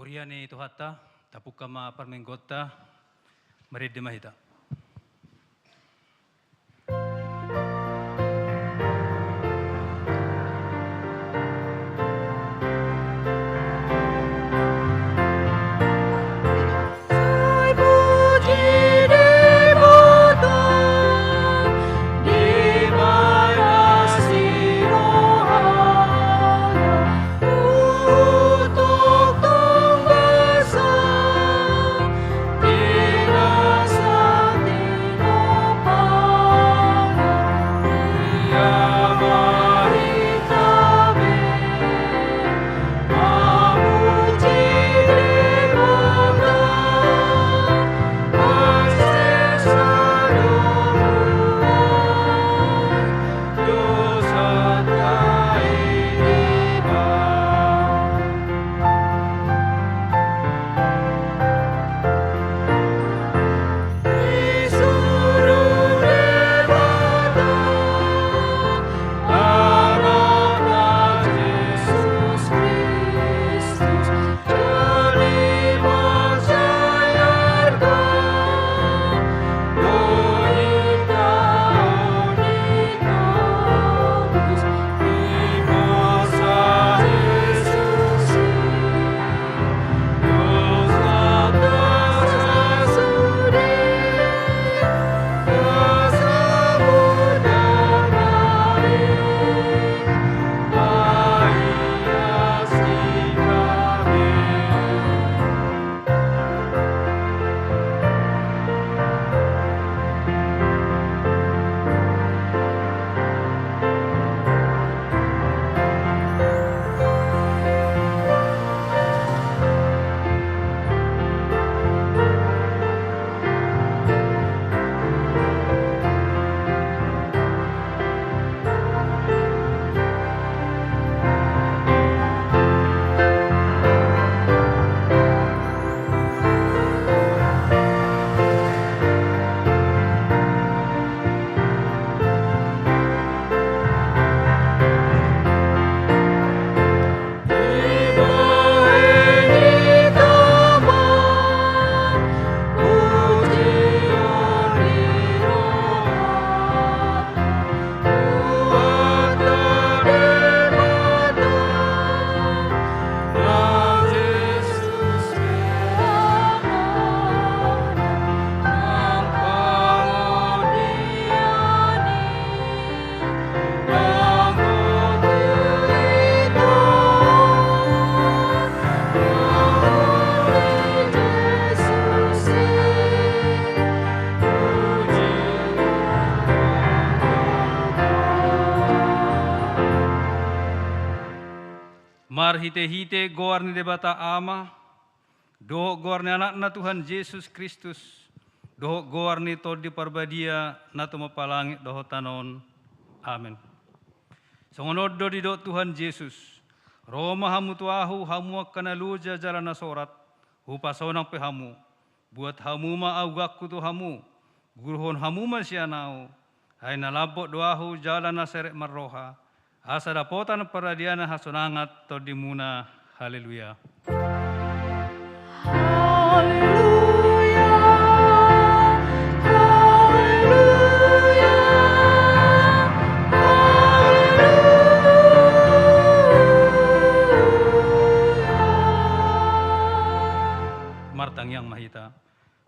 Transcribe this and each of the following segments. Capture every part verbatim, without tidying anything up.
Ia ni Tuhanta, tapungka ma parmingguonta, marende ma hita. Marhitehite goar ni Debata Ama, dohot goar ni Anakna Tuhan Jesus Kristus, dohot goar ni Tondi Parbadia na tumompa langit dohot tano on. Amen. Songon on do didok Tuhan Jesus: Ro ma hamu tu Ahu, hamu angka na loja jala na sorat, Hupasonang pe hamu. Buat hamu ma auganku tu hamu, guruhon hamu ma sian Ahu, ai na lambok do Ahu jala na serep marroha, asa dapotan paradiana hasonangan tondimuna. Haleluya. Haleluya, haleluya, haleluya. Martangiang ma hita.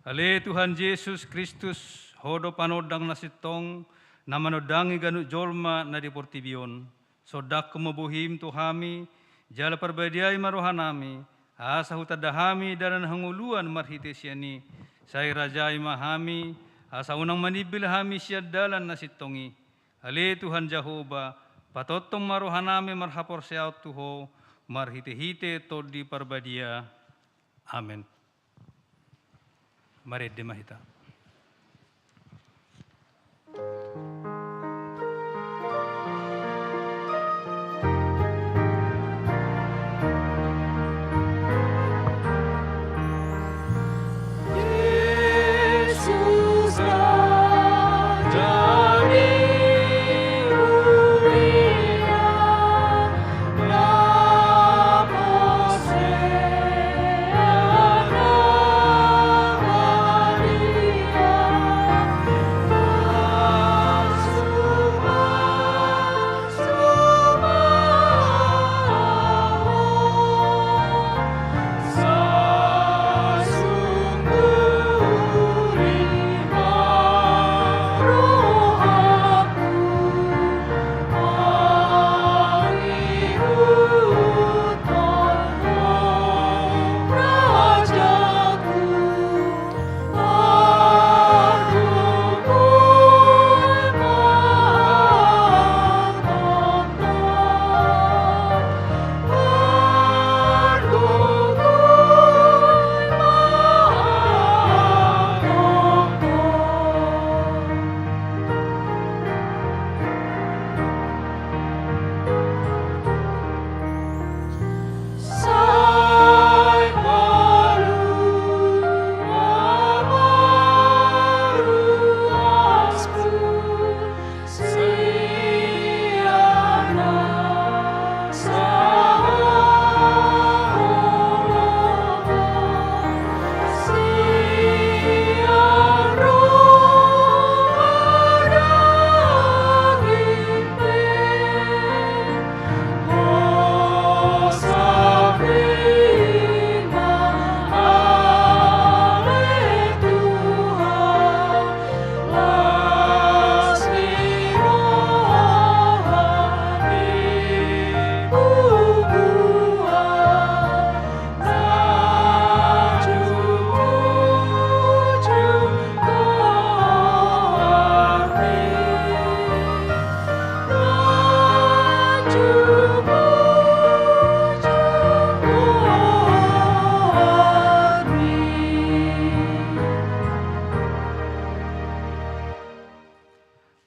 Ale Tuhan Jesus Kristus, Ho do panondang na sintong, na manondangi ganup jolma na di portibi on. Sondangkon ma bohim tu hami, jala parbadiai ma rohanami, asa hutanda hami dalan hangoluan marhite sian i. Sai rajai ma hami, asa unang manimbil hami sian dalan na sintong i. Ale Tuhan Jahowa, patongtong ma rohanami marhaporseaon tu Ho, marhitehite Tondi Parbadia. Amen. Marende ma hita.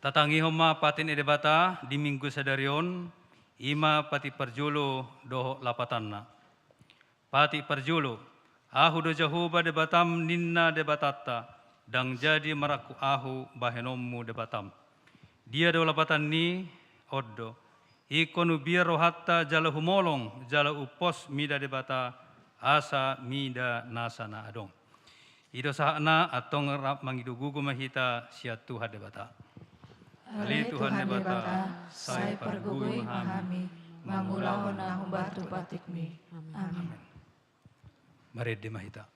Tatangihon ma patik ni Debata di Minggu sadari on, i ma patik parjolo dohot lapatanna. Patik parjolo, Ahu do Jahowa Debatam, ninna Debatanta, ndang jadi marangkup ahu bahenonmu Debatam. Dia do lapatan ni? On do, ingkon hubiar rohanta jala humolong jala umpos mida Debata, asa mida nasa na adong. I do sahatna, antong rap mangido gogo ma hita sian Tuhan Debata. Ale Tuhan Debata, sai pargogoi ma hami mangulahon na humbahen tu patikmi. Amen. Marende ma hita.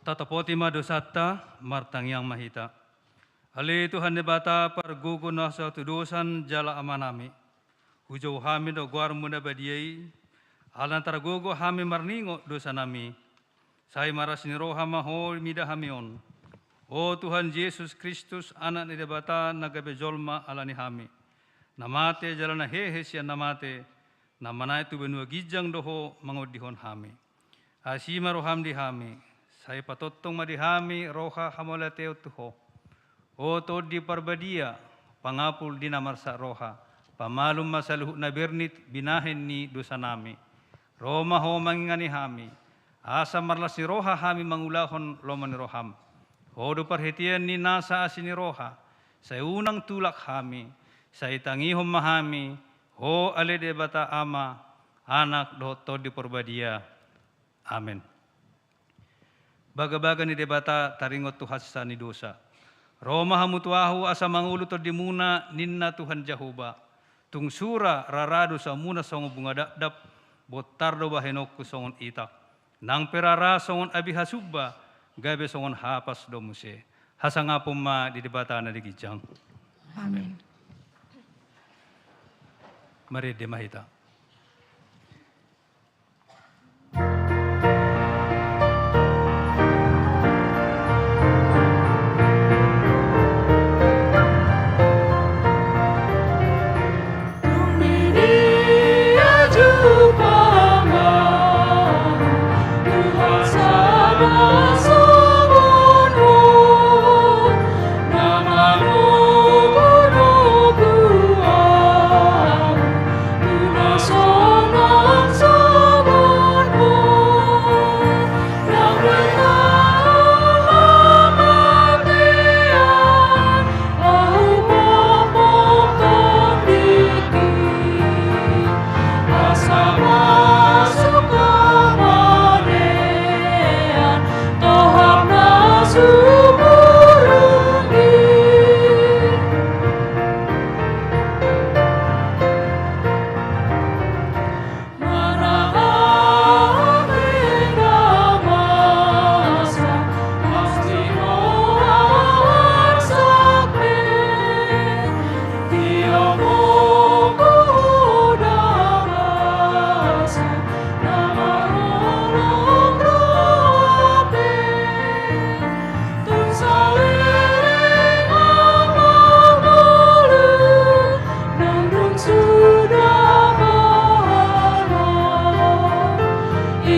Tatopoti ma dosanta, martangiang ma hita. Ale Tuhan Debata, pargogo na so hatudosan jala Amanami, hujou hami do goarmu na badia i, ala na targogo hami marningot dosanami. Sai marlas ni roha ma Ho mida hami on, o Tuhan Jesus Kristus, Anak ni Debata na gabe jolma ala ni hami, na mate jala na hehe sian na mate, na manaek tu banua ginjang do Ho mangondihon hami. Asi ma roham di hami, sai patongtong ma di hami roha hamauliateon tu Ho. O Tondi Parbadia, pangapul di na marsak roha, pamalum ma saluhut na bernit binahen ni dosanami. Ro ma Ho mangingani hami, asa marlas ni roha hami mangulahon lomo ni roham. Ho do parhitean ni nasa asi ni roha, sai unang tulak hami, sai tangihon ma hami, Ho ale Debata Ama, Anak dohot Tondi Parbadia. Amen. Bagabaga ni Debata taringot tu hansa ni dosa. Ro ma hamu tu Ahu asa mangolu tondimuna, ninna Tuhan Jahowa. Tung sura rara dosamuna songon bunga dapdap, bontar do bahenonku songon itak. Nang pe rara songon api hasumba, gabe songon hapas do muse. Hasangapon ma di Debata na di ginjang. Amen. Marende ma hita.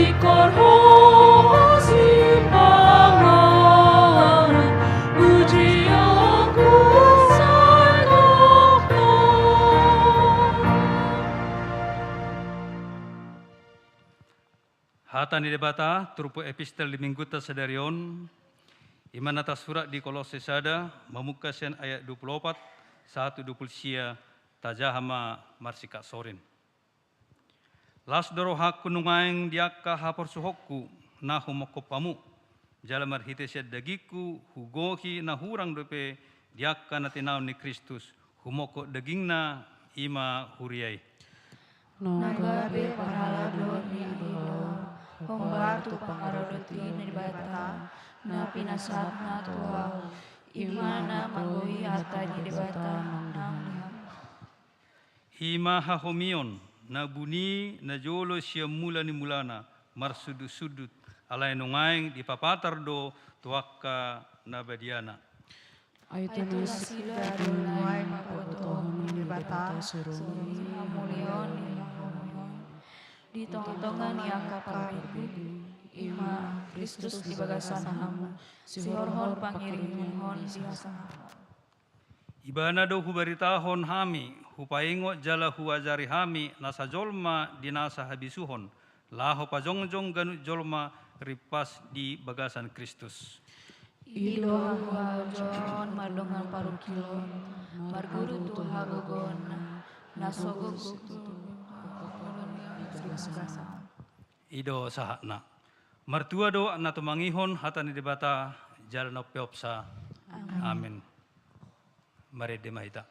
Ingkon Ho ma simpanganon, pujionku sai tongtong. Hata ni Debata, turpuk epistel di Minggunta sadari on, i ma na tarsurat di Kolosse sada, mamungka sian ayat dua pulu opat sahat tu dua pulu sia, tajaha ma marsingkat sorin. Las do rohangku nuaeng di angka haporsuhonku na humongkop hamu, jala marhite sian dagingku hugohi na hurang dope di angka na tinaon ni Kristus, humongkop dagingna, i ma huria i. Na gabe parhalado ni angka i do, hombar tu pangaradoti ni Debata, na pinasahatna tu ahu, i ma na manggohi hata ni Debata nang di hamu. I ma hahomion, na buni, na jolo sian mula ni mulana, marsundutsundut, alai nuaeng dipapatar do tu angka na badiana. Ai tu nasida do nuaeng pabotohon ni Debata surung i, hamuliaon ni hahomion di tongatonga ni angka parminggu, i ma Kristus di bagasan hamu, sihorhon pangiringihon di hasangapon. Ibana do hubaritahon hami, hupaingot jala huajari hami nasa jolma di nasa habisuhon, laho pajongjong ganup jolma rimpas di bagasan Kristus. I do haluajon mardongan parungkilon, marguru tu hagogoonna, na so gok tu hagogoonna di bagasan. I do sahatna. Martua do na tumangihon hata ni Debata, jala na umpeopsa. Amin. Amin. Marende ma hita.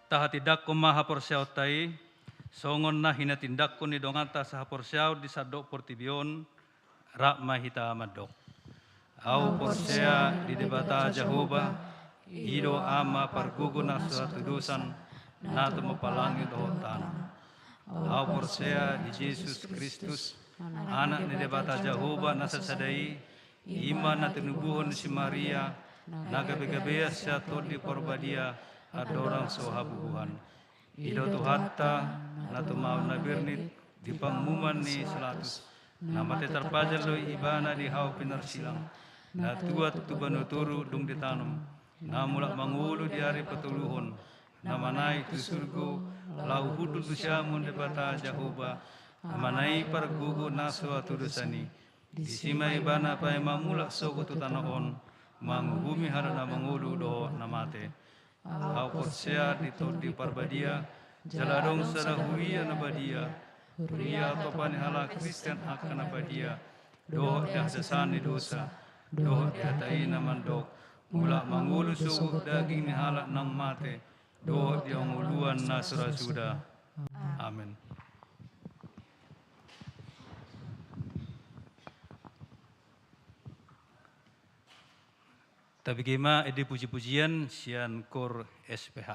Tahatindangkon ma haporseaonta i, songon na hinatindangkon ni donganta sahaporseaon di sandok portibi on, rap ma hita mandok. Ahu porsea di Debata Jahowa, i do Ama pargogo na so hatudosan, na tumompa langit dohot tano. Ahu porsea di Jesus Kristus, Anak ni Debata Jahowa na sasada i, i ma na tinubuhon ni si Maria, na gabegabean sian Tondi Parbadia, andorang so habubuhan. I do Tuhanta, na tumaon na bernit di panguhuman ni si Pilatus, na mate tarpajal do Ibana di hau pinarsilang, na tuat tu banua toru dung ditanom, na mulak mangolu di ari patoluhon, na manaek tu surgo, laho hundul tu siamun Debata Jahowa, Amana i pargogo na so hatudosan i. Disi ma Ibana paima mulak sogot tu tano on, manguhumi halak na mangolu dohot na mate. Ahu porsea di Tondi Parbadia, jala adong sada huria na badia, huria atopa ni halak Kristen angka na badia, dohot di hasesaan ni dosa, dohot di hata i na mandok, mulak mangolu sogot daging ni halak naung mate, dohot di hangoluan na so ra suda. Amen. Tabege ma ende puji-pujian sian Kor S P H.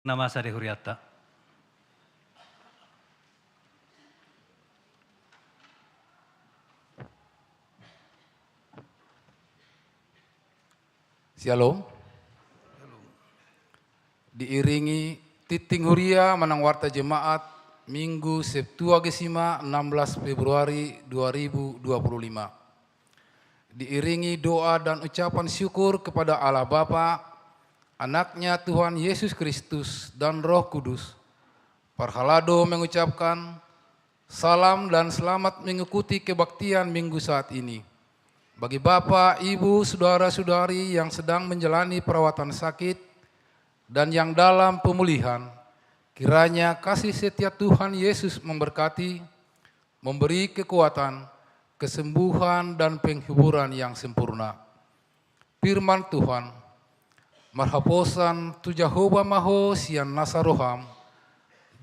na masa di hurianta. Syalom. Diiringi tingting huria manang warta jemaat Minggu Septuagesima, enam belas Februari dua ribu dua puluh lima. Diiringi doa dan ucapan syukur kepada Allah Bapa, Anaknya Tuhan Yesus Kristus, dan Roh Kudus. Parhalado mengucapkan salam dan selamat mengikuti kebaktian Minggu saat ini. Bagi Bapak, Ibu, Saudara-saudari yang sedang menjalani perawatan sakit, dan yang dalam pemulihan, kiranya kasih setia Tuhan Yesus memberkati, memberi kekuatan, kesembuhan, dan penghiburan yang sempurna. Firman Tuhan, marhaposan tu Jahowa ma ho sian nasa roham,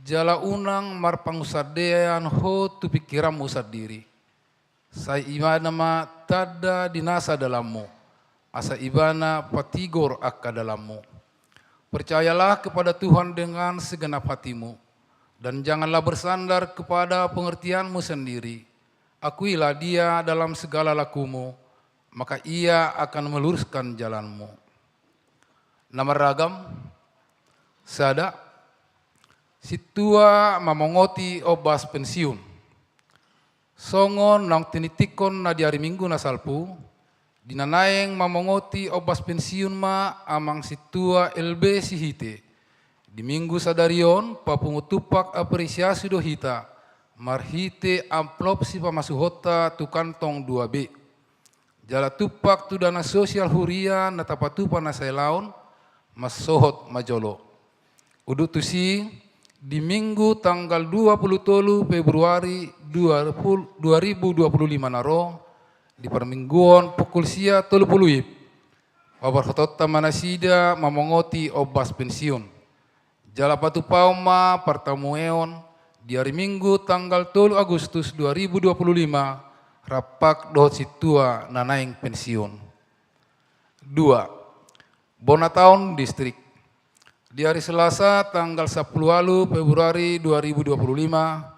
jala unang marpangunsandean ho tu pingkiranmu sandiri. Sai Ibana ma tanda di nasa dalanmu, asa Ibana patigor angka dalanmu. Percayalah kepada Tuhan dengan segenap hatimu, dan janganlah bersandar kepada pengertianmu sendiri. Akuilah Dia dalam segala lakumu, maka Ia akan meluruskan jalanmu. Na marragam, sada, sintua mamongoti ombas pensiun. Songon naung tiningtinghon na di ari Minggu na salpu, di na naeng mamongoti ombas pensiun ma amang sintua L B Sihite. Di Minggu sadari on, papungu tumpak apresiasi do hita, marhite amplop sipamasuhonta tu kantong dua B. Jala tumpak tu dana sosial huria na tapatupa na sailaon, mansohot ma jolo. Udut tusi, di Minggu tanggal dua puluh tolu Februari dua puluh, dua ribu dua puluh lima na ro, di parmingguon pukul sia tolu pulu WIB, paborhatonta ma nasida mamongoti ombas pensiun. Jala patupaon ma partamueon di ari Minggu tanggal tolu Agustus dua ribu dua puluh lima, rampak dohot sintua na naeng pensiun. Dua, bona taon distrik. Di ari Selasa tanggal sampulu ualu Februari dua ribu dua puluh lima,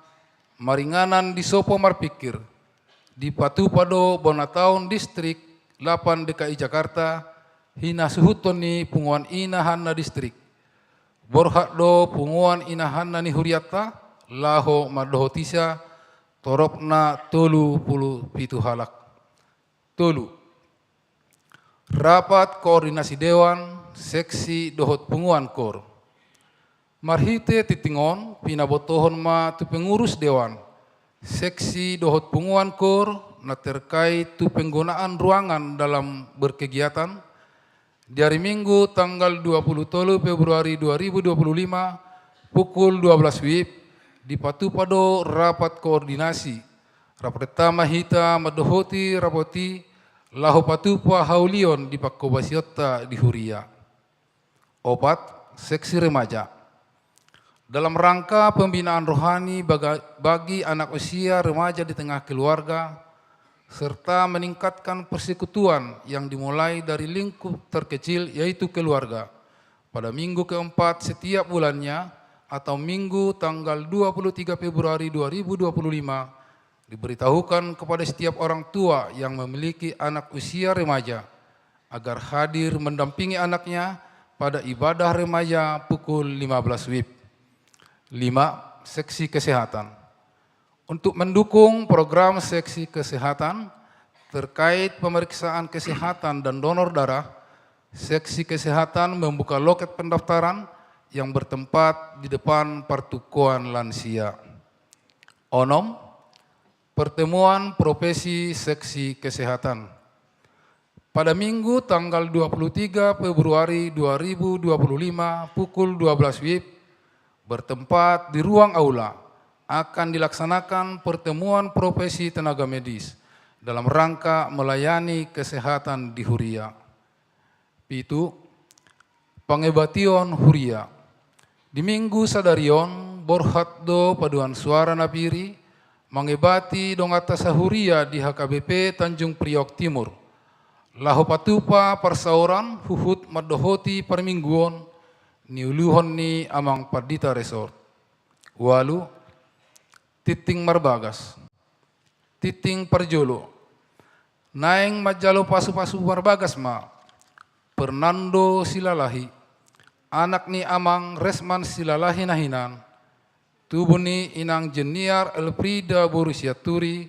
maringanan di sopo marpingkir, dipatupa do bona taon distrik lapan D K I Jakarta, hinasuhuton ni punguan inahan na distrik. Borhat do punguan inahanna ni hurianta, laho mandohotisa, toropna tolu pulu pitu halak. Tolu. Rapat koordinasi dewan, seksi dohot punguan kor. Marhite tingting on, pinabotohon ma tu pengurus dewan, seksi dohot punguan kor, na terkait tu penggunaan ruangan dalam berkegiatan, di ari Minggu tanggal dua puluh tolu Februari dua ribu dua puluh lima, pukul dua belas WIB, dipatupa do rapat koordinasi. Raporta ma hita mandohoti rapot i, laho patupa haulion di panghobasionta di huria. Opat, seksi remaja. Dalam rangka pembinaan rohani baga-, bagi anak usia remaja di tengah keluarga, serta meningkatkan persekutuan yang dimulai dari lingkup terkecil, yaitu keluarga. Pada minggu keempat setiap bulannya, atau Minggu tanggal dua puluh tiga Februari dua ribu dua puluh lima, diberitahukan kepada setiap orang tua yang memiliki anak usia remaja, agar hadir mendampingi anaknya pada ibadah remaja pukul lima belas WIB. Lima, seksi kesehatan. Untuk mendukung program seksi kesehatan terkait pemeriksaan kesehatan dan donor darah, seksi kesehatan membuka loket pendaftaran yang bertempat di depan partokian lansia. Onom, pertemuan profesi seksi kesehatan. Pada Minggu tanggal dua puluh tiga Februari dua ribu dua puluh lima pukul dua belas WIB, bertempat di ruang aula, akan dilaksanakan pertemuan profesi tenaga medis dalam rangka melayani kesehatan di huria. Pitu, pangebation huria. Di Minggu sadari on, borhat do paduan suara na pir i, mangebati donganta sahuria di H K B P Tanjung Priok Timur. Laho patupa parsaoran huhut mandohoti parmingguon, niuluhon ni Amang Pandita Resort. Ualu, tingting marbagas. Tingting parjolo. Naeng manjalo pasupasu marbagas ma Fernando Silalahi, anak ni Amang Resman Silalahi na hinan, tubu ni Inang Jeniar Elfrida boru Sianturi,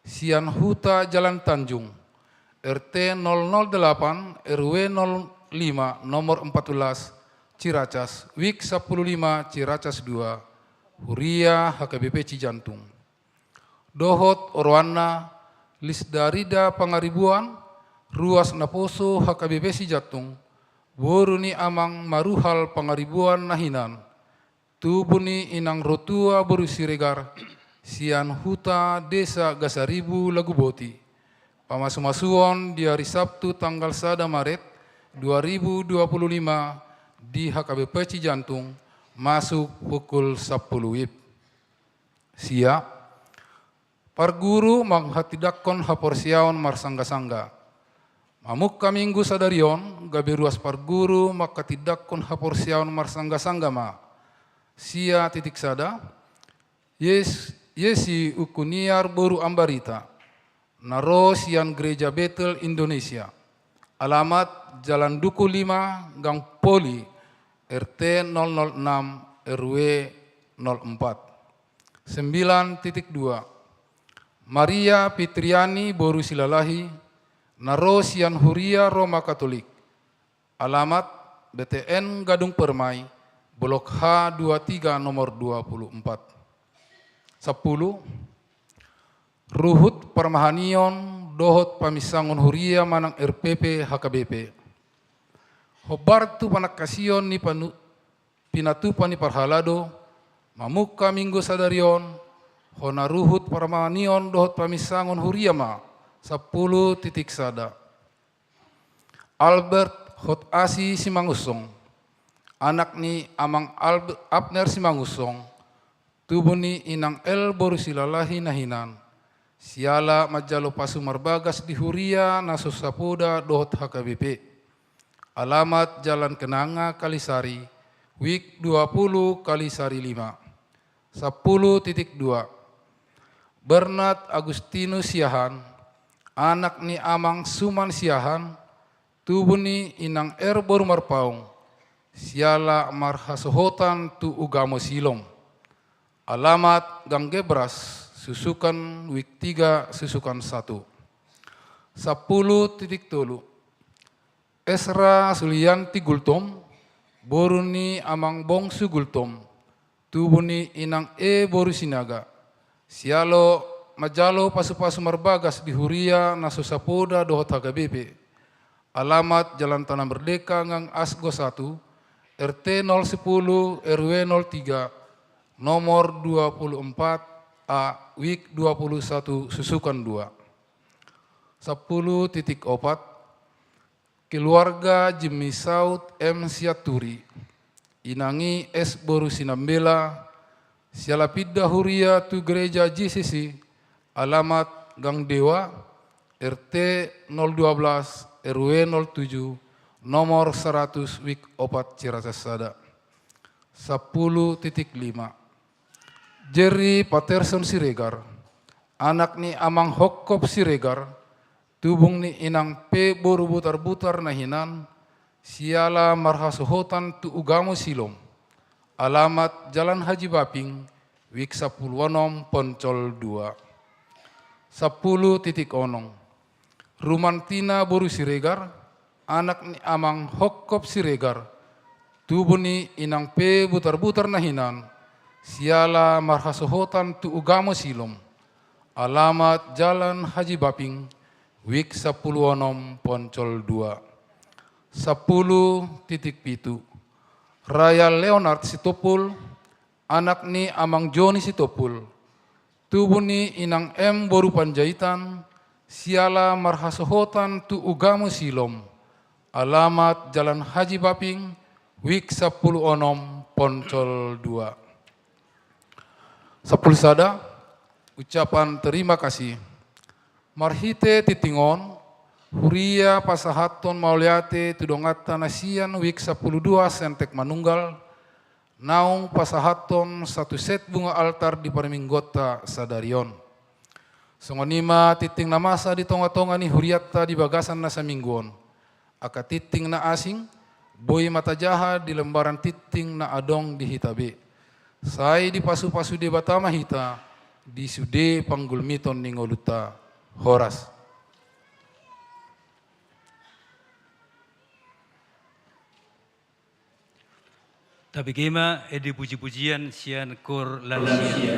sian Huta Jalan Tanjung, R T nol nol delapan, R W nol lima, nomor empat belas, Ciracas, WIK sampulu lima, Ciracas dua, Huria H K B P Cijantung. Dohot oroanna, Lisdarida Pangaribuan, ruas naposo H K B P Cijantung, boru ni Amang Maruhal Pangaribuan na hinan, tubu ni Inang Rotua boru Siregar, sian Huta Desa Gasaribu Laguboti. Pamasumasuon di ari Sabtu tanggal sada Maret dua ribu dua puluh lima di H K B P Cijantung, masuk pukul sampulu WIB. Sia, parguru manghatindanghon haporseaon marsanggasangga. Mamungka Minggu sadari on, gabe ruas parguru manghatindanghon haporseaon marsanggasangga ma. Sia, titik sada, Yes-, Yesi Ukuniar boru Ambarita, na ro sian Gereja Betel Indonesia. Alamat Jalan Duku lima, Gang Poli, R T nol nol enam, R W nol empat. Sembilan titik dua. Maria Fitriani boru Silalahi, na ro sian Huria Roma Katolik. Alamat B T N Gadung Permai, Blok H dua tiga, nomor dua puluh empat. Sampulu. Ruhut parmahanion dohot paminsangon huria manang R P P H K B P. Hombar tu panangkasian ni panu-, pinatupa ni parhalado, mamungka Minggu sadari on, hona ruhut parmahanion dohot paminsangon huria ma, sampulu titik sada. Albert Hot Asi Simangunsong, anak ni Amang Alb-, Abner Simangunsong, tubu ni Inang El boru Silalahi na hinan, siala manjalo pasu marbagas di huria na so sapoda dohot H K B P. Alamat Jalan Kenanga Kalisari, WIK dua puluh Kalisari lima. Sampulu titik dua. Bernard Agustinus Siahaan, anak ni Amang Suman Siahaan, tubu ni Inang Er boru Marpaung, siala marhasohotan tu ugamo Silom. Alamat Gang Gebras, Susukan, WIK tiga, Susukan satu. Sampulu titik tolu. Esra Sulianti Gultom, boru ni Amang Bongsu Gultom, tubu ni Inang E boru Sinaga, siala manjalo pasupasu marbagas di huria na so sapoda dohot H K B P. Alamat Jalan Tanah Merdeka, Gang Asgo satu, R T nol sepuluh, R W nol tiga, nomor dua puluh empat A, WIK dua puluh satu, Susukan dua. Sampulu titik opat. Keluarga Jimmy Saud M Sianturi, Inang I S boru Sinambela, siala pinda huria tu Gereja J C C, alamat Gang Dewa, R T nol dua belas, R W nol tujuh, nomor seratus, WIK opat, Ciracas sada. Sampulu titik lima. Jerry Patterson Siregar, anak ni Amang Hokkop Siregar, tubu ni Inang P boru Butarbutar na hinan, siala marhasohotan tu ugamo Silom. Alamat Jalan Haji Baping, WIK sampulu onom, Poncol dua. Sampulu titik onom. Rumantina boru Siregar, anak ni Amang Hokkop Siregar, tubu ni Inang P Butarbutar na hinan, siala marhasohotan tu ugamo Silom. Alamat Jalan Haji Baping, WIK sampulu onom, Poncol dua. Sampulu titik pitu. Raya Leonard Sitompul, anak ni Amang Joni Sitompul, tubu ni Inang M boru Panjaitan, siala marhasohotan tu ugamo Silom. Alamat Jalan Haji Baping, WIK sampulu onom, Poncol dua. Sampulu sada. Ucapan terima kasih. Marhite tingting on, Huria pasahathon mauliate tu donganta na sian wijk sampulu dua Sentek Manunggal, naung pasahathon satu set bunga altar di parmingguonta sadari on. Songon i ma tingting na masa di tonga-tonga ni hurianta di bagasan na saminggu on. Angka tingting na asing, boi ma tajaha di lembaran tingting na adong di hita be. Sai dipasu-pasu Debata ma hita, di sude panggulmiton ni ngolunta. Horas. Tabege ma ende puji-pujian sian kor lansia.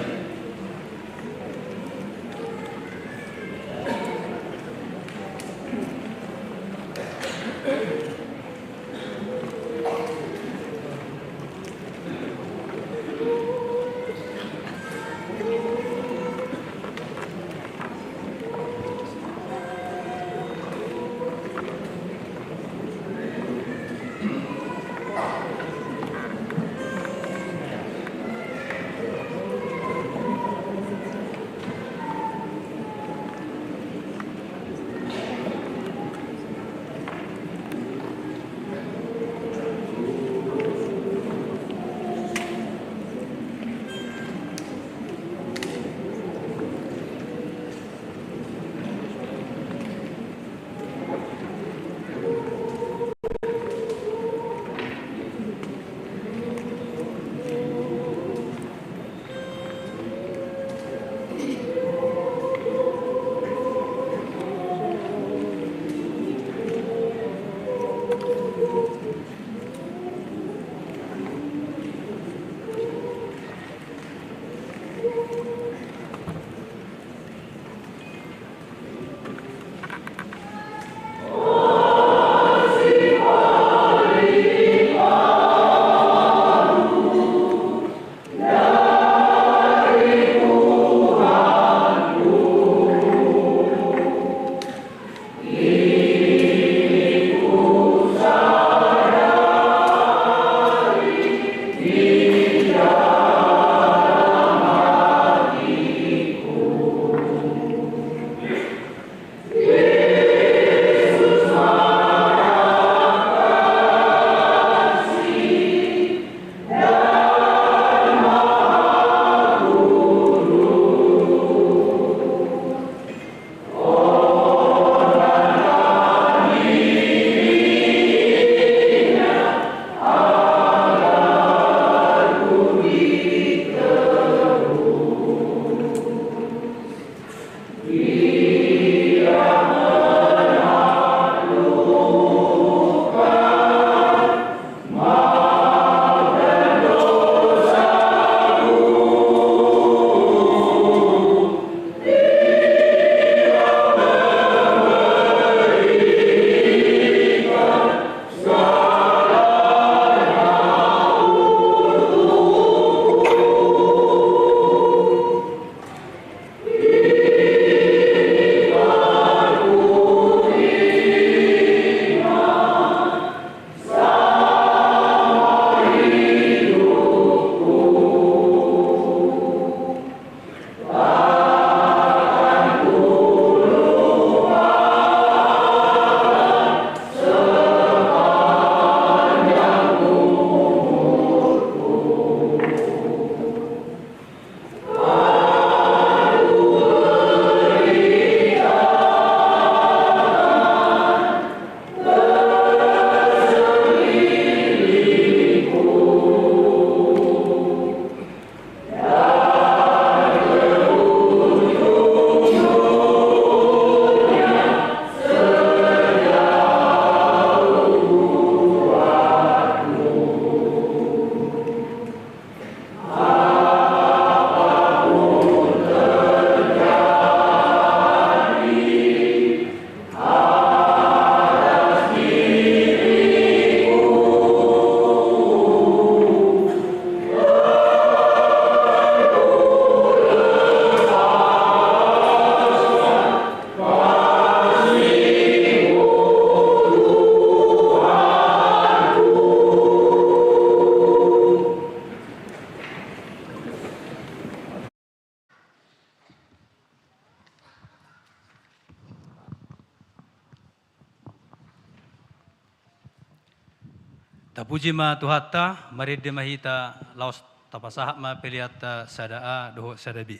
Puji ma Tuhanta, marende ma hita laos tapasahat ma peleanta sada A dohot sada B.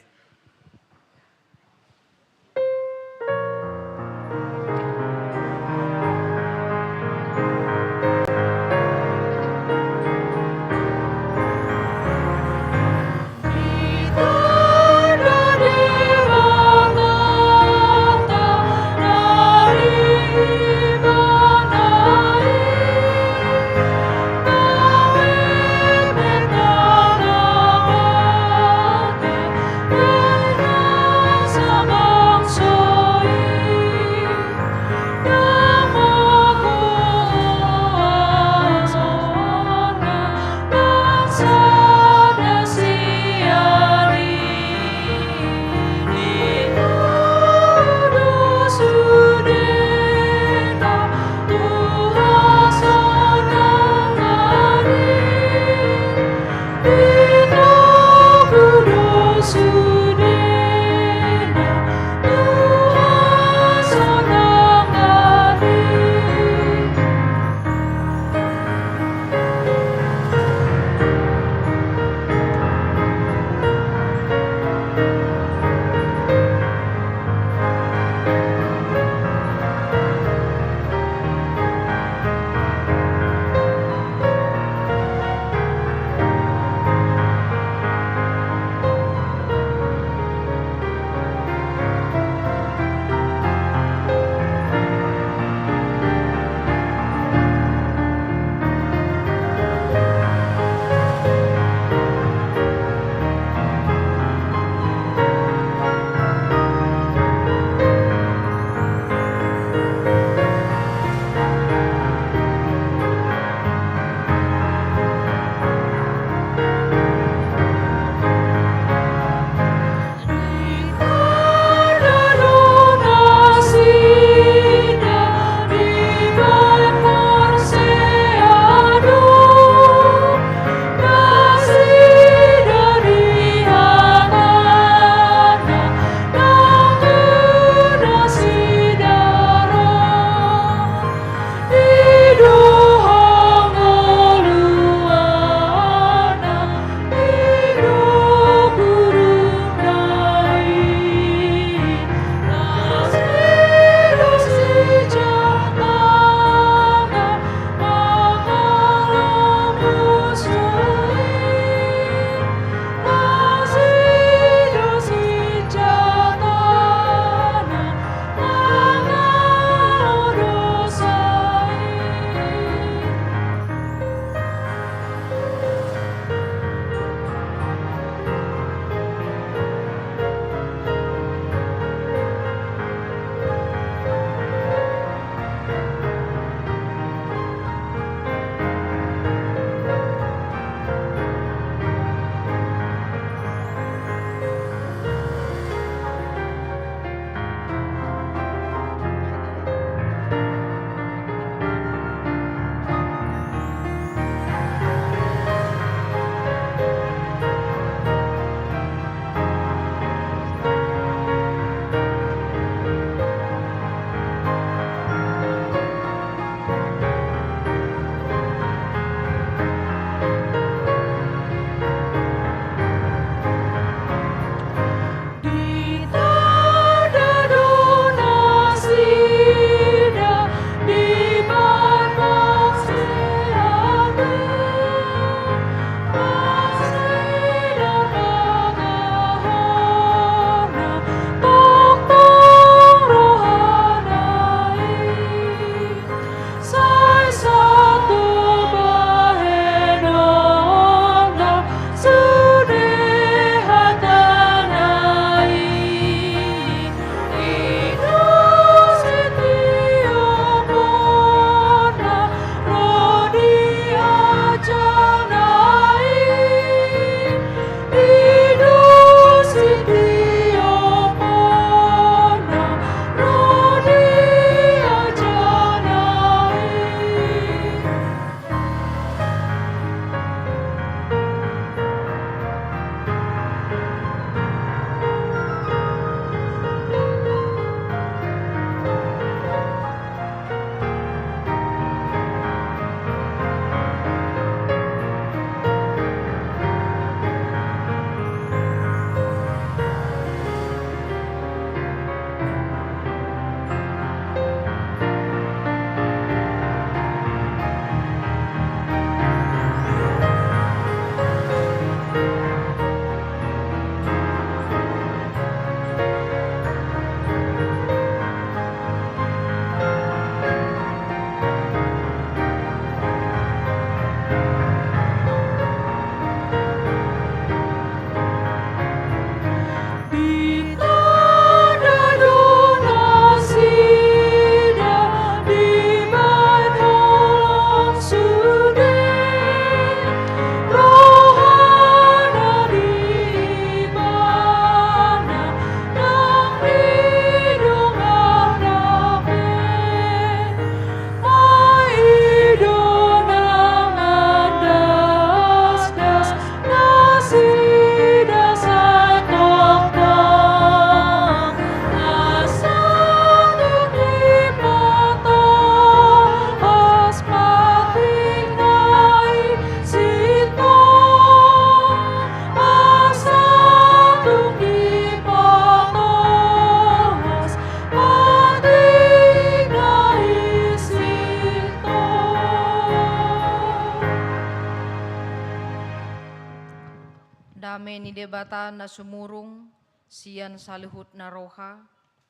Dame ni Debata na sumurung sian saluhutna roha,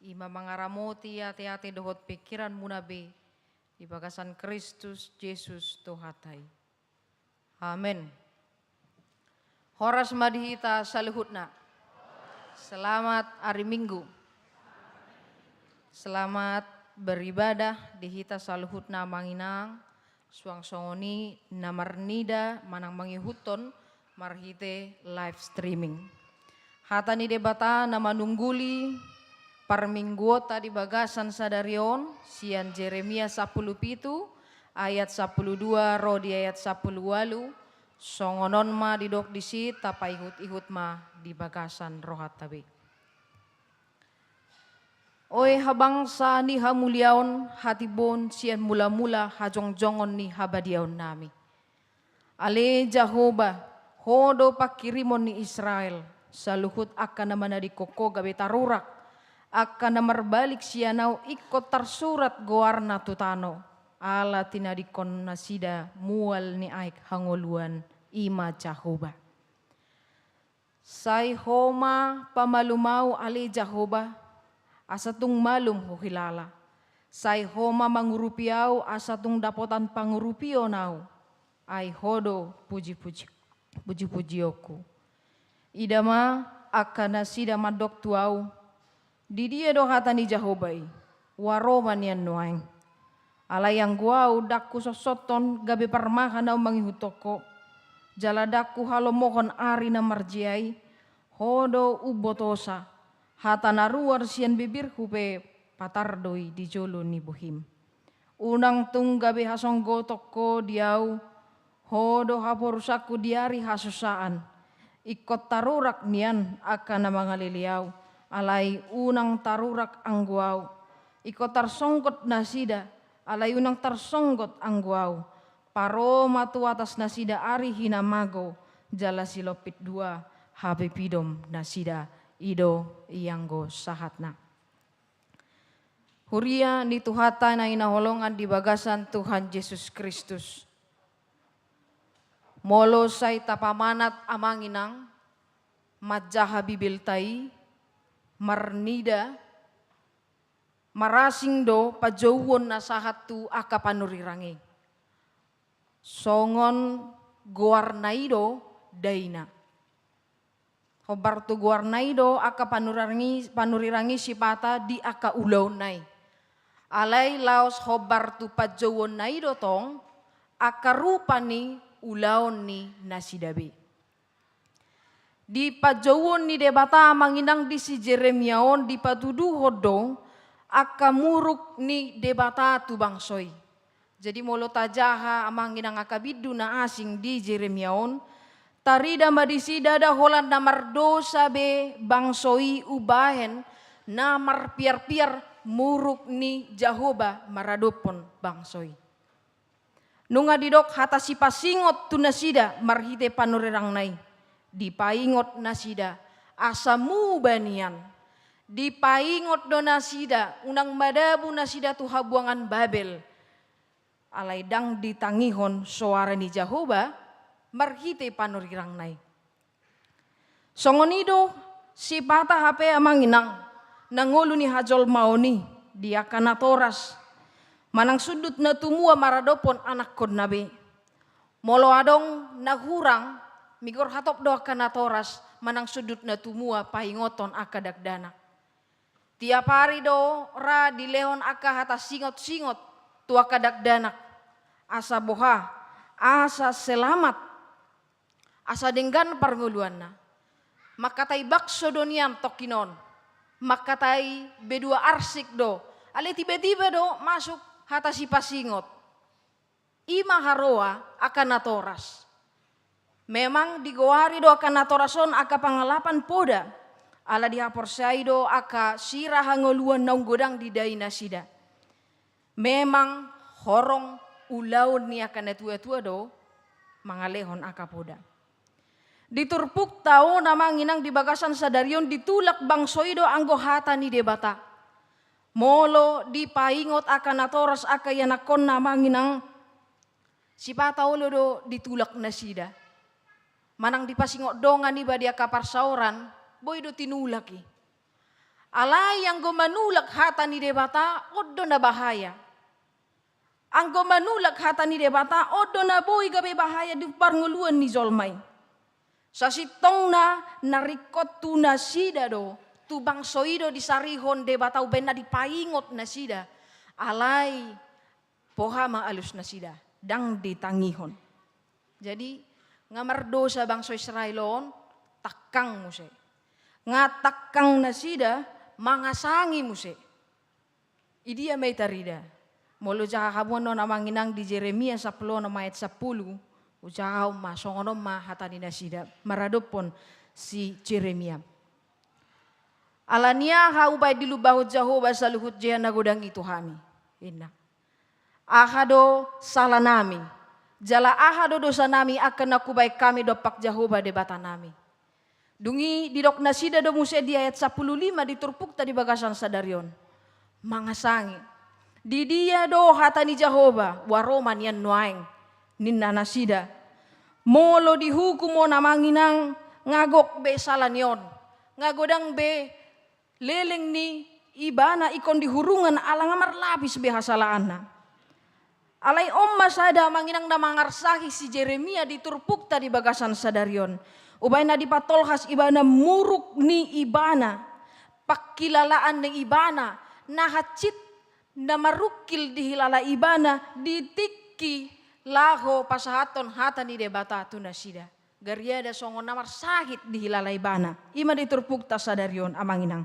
i ma mangaramoti ateate dohot pingkiranmuna be, di bagasan Kristus Jesus Tuhanta i. Amen. Horas ma di hita saluhutna. Selamat ari Minggu. Selamat beribadah di hita saluhutna, amang inang. Suang songon i na marnida manang mangihuthon marhite live streaming. Hata ni Debata na manungguli parmingguonta di bagasan sadari on, sian Jeremia sampulu pitu ayat sampulu dua ro di ayat sampulu ualu. Songon on ma didok disi, tapaihut-ihut ma di bagasan rohanta be. Oe habangsa ni hamuliaon, hatimbon sian mula-mula hajongjongon ni habadiaonnami. Ale Jahowa, Ho do pangkirimon ni Israel, saluhut angka na manadingkon Ho gabe tarurak, angka na marbalik sian Ahu ingkon tarsurat goarna tu tano, ala tinadingkon nasida mual ni aek hangoluan, i ma Jahowa. Sai Ho ma pamalum Ahu, ale Jahowa, asa tung malum Huhilala. Sai Ho ma mangurupi Ahu, asa tung dapotan pangurupion Ahu. Ai Ho do puji-puji, puji-pujionku. Ida ma angka nasida mandok tu Ahu, Didia do hata ni Jahowa i? Ua ro ma nian nuaeng. Alai anggo Ahu ndang husoshothon gabe parmahan Ahu mangihuthon Ho, jala ndang huhalomohon ari na marjea i. Ho do umbotosa, hata na ruar sian bibirhu pe patar do i di jolo ni bohim. Unang tung gabe hasonggoton Ho di ahu, Ho do haporusanku di ari hasusaan. Ingkon tarurak nian angka na mangalele ahu, alai unang tarurak anggo ahu. Ingkon tarsonggot nasida, alai unang tarsonggot anggo ahu. Paro ma tu atas nasida ari hinamago, jala silompit dua hapipidom nasida. I do i anggo sahatna. Huria ni Tuhanta na hinaholongan di bagasan Tuhan Jesus Kristus. Molo sai tapamanat amang inang, manjaha Bibelta i, marnida, marasing do panjouon na sahat tu angka panurirang i. Songon goarna i do daina. Hombar tu goarna i do angka panurirang i, panurirang i sipata di angka ulaonna i. Alai laos hombar tu panjouonna i do tong angka rupa ni ulaon ni nasida be. Di panjouon ni Debata amang inang di si Jeremia on dipatuduhon do angka muruk ni Debata tu bangso i. Jadi molo tajaha amang inang angka bindu na asing di Jeremia on, tarida ma disi ndada holan na mardosa be bangso i umbahen na marpiarpiar muruk ni Jahowa maradophon bangso i. Nunga didok hata sipasingot tu nasida marhite panurirangna i, dipaingot nasida asa muba nian. Dipaingot do nasida unang madabu nasida tu habuangan Babel. Alai ndang ditangihon soara ni Jahowa marhite panurirangna i. Songon i do sipata hape amang inang na ngolu ni hajolmaon i di angka natoras manang sundut na tumua maradophon anakkonna be. Molo adong na hurang, migor hatop do angka natoras manang sundut na tumua paingothon angka dakdanak. Tiap ari do ra dilehon angka hata singot-singot tu angka dakdanak, asa boha, asa selamat, asa denggan parngoluanna. Mangkatai bakso do nian tongkin on, mangkatai bedua arsik do, alai tiba-tiba do masuk hata sipasingot. I ma haroa angka natoras. Memang digoari do angka natoras on angka pangalapan poda, ala dihaporseai do angka sira hangoluan naung godang didai nasida. Memang horong ulaon ni angka natua-tua do mangalehon angka poda. Di turpukta on amang inang di bagasan sadari on ditulak bangso i do anggo hata ni Debata. Molo dipaingot angka natoras angka ianakkonna amang inang, sipata olo do ditulak nasida. manang dipasingot dongan iba di angka parsaoran, boi do tinulak i. Alai anggo manulak hata ni Debata, on do na bahaya. Anggo manulak hata ni Debata, on do na boi gabe bahaya di parngoluan ni jolma i. Sasintongna na ringkot tu nasida do, tu bangso i do disarihon Debata, umbaen na dipaingot nasida. Alai poha ma alus nasida, ndang ditangihon. Jadi, nga mardosa bangso Israel on, tangkang muse. Nga tangkang nasida, mangasangi muse. Idia ma i tarida. Molo jaha hamu annon amang inang di Jeremia sampulu onom ayat sampulu, hujaha ma, songon on ma hata ni nasida maradophon si Jeremia. Ala ni aha hubaen dilumbahon Jahowa saluhut jea na godang i tu hami, ninna. Aha do salanami? Jala aha do dosanami angka na hubaen hami dompak Jahowa Debatanami? Dung i didok nasida do muse di ayat sampulu lima di turpukta di bagasan sadari on. Mangasangi. Di dia do hata ni Jahowa, ua ro ma nian nuaeng, ninna nasida. Molo dihukum on amang inang, nga gok be sala ni on. Nga godang be leleng ni ibana ingkon dihurungan ala nga marlapis be hasalaanna. Alai on ma sada amang inang na mangarsahi si Jeremia di turpukta di bagasan sadari on. Umbaen na dipatolhas ibana muruk ni ibana, pangkilalaan ni ibana, na hansit na marungkil dihilala ibana di tingki laho pasahathon hata ni Debata tu nasida. Gariada songon na marsahit dihilala ibana. I ma di turpukta sadari on amang inang.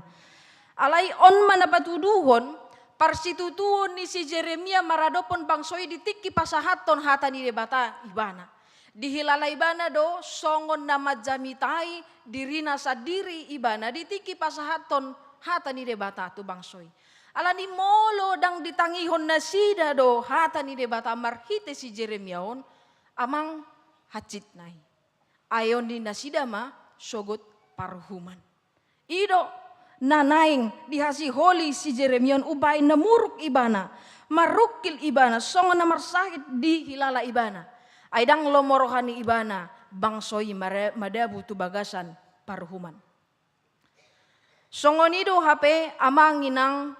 Alai on ma na patuduhon, parsitutuon ni si Jeremia maradophon bangso i di tingki pasahathon hata ni Debata ibana. Dihilala ibana do songon na manjamitai dirina sandiri ibana di tingki pasahathon hata ni Debata tu bangso i. Ala ni molo ndang ditangihon nasida do hata ni Debata marhite si Jeremia on, amang, hansit na i. Aeon ni nasida ma sogot paruhuman. I do na naeng dihasiholi si Jeremia on, umbaen na muruk ibana, marungkil ibana, songon na marsahit dihilala ibana. Ai ndang lomo roha ni ibana bangso i mare-, madabu tu bagasan paruhuman. Songon i do hape amang inang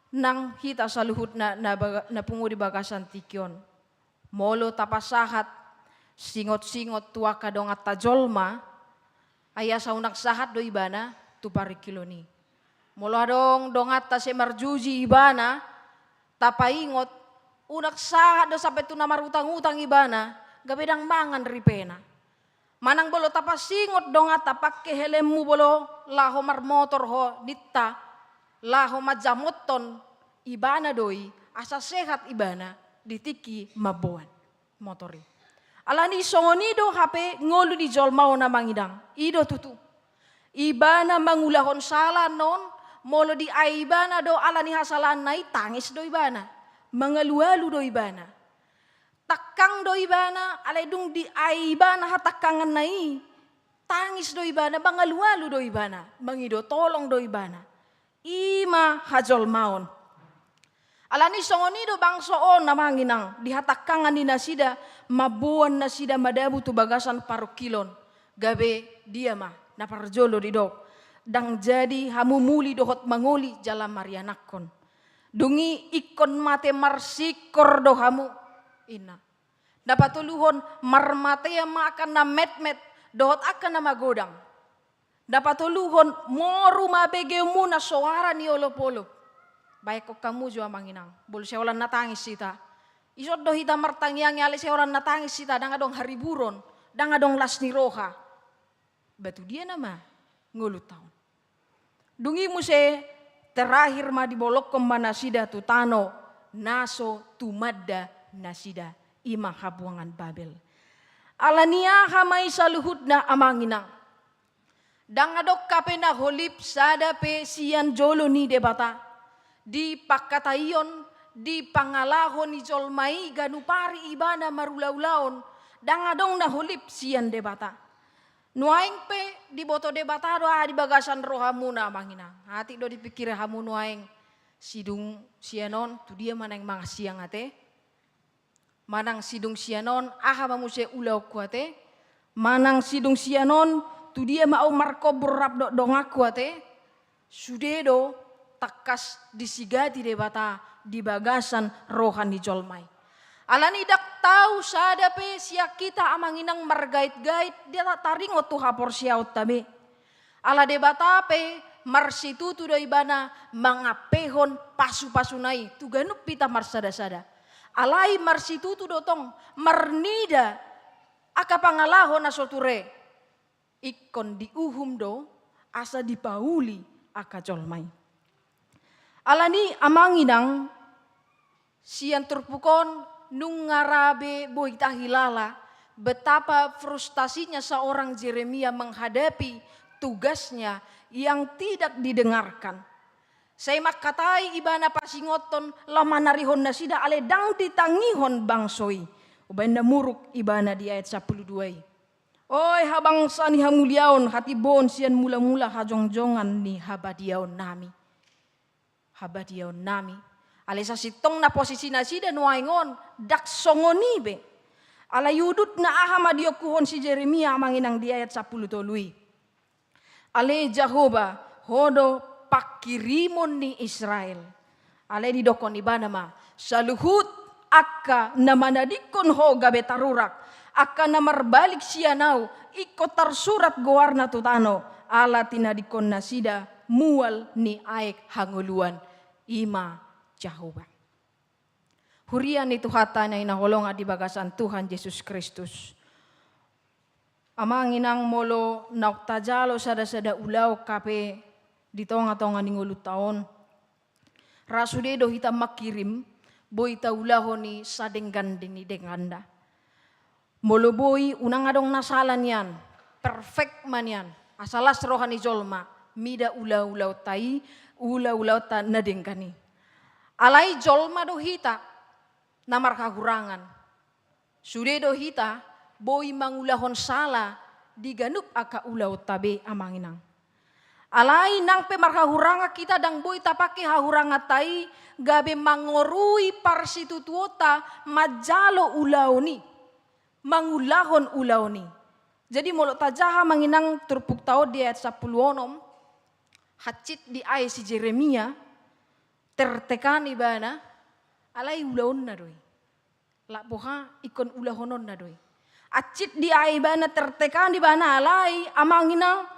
nang hita saluhutna na baga-, na pungu di bagasan tingki on. Molo tapasahat singot-singot tu angka donganta jolma, ai asa unang sahat do ibana tu parungkilon i. Molo adong donganta sai marjuji ibana, tapaingot, unang sahat do sampe tu na marutang-utang ibana, gabe ndang mangan ripena. Manang molo tapasingot donganta, pangke helmmu molo laho marmotor ho ninta, laho manjamothon ibana do i, asa sehat ibana di tingki mamboan motor i. Ala ni songon i do hape ngolu ni jolma on amang inang, i do tutu. Ibana mangulahon sala annon, molo diae ibana do ala ni hasalaanna i, tangis do ibana, mangalualu do ibana. Tangkang do ibana, alai dung diae ibana hatangkanganna i, tangis do ibana, mangalualu do ibana, mangido tolong do ibana. I ma hajolmaon. Ala ni songon i do bangso on amang inang, di hatangkangan ni nasida, mamboan nasida madabu tu bagasan parungkilon. Gabe dia ma na parjolo didok, ndang jadi hamu muli dohot mangoli jala marianakhon. Dung i ingkon mate marsingkor do hamu, ninna. Na patoluhon, marmatean ma angka na metmet dohot angka na magodang. Na patoluhon, moru ma begeonmuna soara ni olopolop. Baenon hamu jo amang inang, molo sai holan na tangis hita. Ison do hita martangiangi alai sai holan na tangis hita, ndang adong hariburon, ndang adong las ni roha. Ba tu dia nama ngolunta on? Dung i muse terakhir ma dibolongkon ma nasida tu tano na so tumanda nasida, i ma habuangan Babel. Ala ni aha ma i saluhutna amang inang? Ndang adong hape na holip sada pe sian jolo ni Debata. Di pangkataion, di pangalaho ni jolma i ganup ari ibana marulaulaon, ndang adong na holip sian Debata. Nuaeng pe diboto Debata do aha di bagasan rohamuna amang inang. Atik do dipingkiri hamu nuaeng, sidung sian on tu dia ma naeng mangansiang ate? Manang sidung sian on aha ma muse ulaonku ate? Manang sidung sian on, tu dia ma ahu markobor rap dohot donganku ate, sude do tangkas disigati Debata di bagasan roha ni jolma i. Alani ndang tau sada pe sian hita amang inang margait-gait, ndang taringot tu haporseaonta be. Ala Debata pe marsitutu do ibana mangampehon pasu-pasuna i tu ganup hita marsada-sada. Alai marsitutu do tong marnida angka pangalaho na so ture. Ingkon diuhum do asa dipauli angka jolma i. Alani amang inang, sian turpuk on nunga ra be boi tahilala betapa frustasinya seorang Yeremia menghadapi tugasnya yang tidak didengarkan. Sai mangkatai ibana pasingothon laho manarihon nasida alai ndang ditangihon bangso i. Umbahen na muruk ibana di ayat sampulu dua i. Oi habangsa ni hamuliaon, hatimboon sian mula-mula hajongjongan ni habadiaonnami. Habadiaonnami. Alai sasintongna posisi nasida nuaeng on ndang songon i be. Alai udutna aha ma diokuhon si Yeremia amang inang di ayat sampulu tolu i. Ale Jahowa, Ho do pangkirimon ni Israel. Alai didokkon ibana ma, saluhut angka na manadingkon Ho gabe tarurak, angka na marbalik sian ahu, ingkon tarsurat goarna tu tano, ala tinadingkon nasida mual ni aek hangoluan. I ma Jahowa. Huria ni Tuhanta na hinaholongan di bagasan Tuhan Jesus Kristus. Amang inang, molo naung tajalo sada-sada ulaon hape di tonga-tonga ni ngolunta on, ra sude do hita mangkirim, boi taulahon i sadenggan ni dengganna. Molo boi, unang adong na sala nian, perfect ma nian, asa las roha ni jolma mida ula-ulaonta i, ula-ulaonta na denggan i. Alai jolma do hita na marhahurangan. Sude do hita boi mangulahon sala di ganup angka ulaonta be amang inang. Alai nang pe marhahurangan hita, ndang boi tapangke hahuranganta i gabe mangorui parsitutuonta manjalo ulaon i, mangulahon ulaon i. Jadi molo tajaha amang inang turpukta on di ayat sampulu onom, hansit diae si Jeremia, tertekan ibana, alai ulaonna do i. Lak boha, ingkon ulahononna do i. Hansit diae ibana, tertekan ibana, alai amang inang,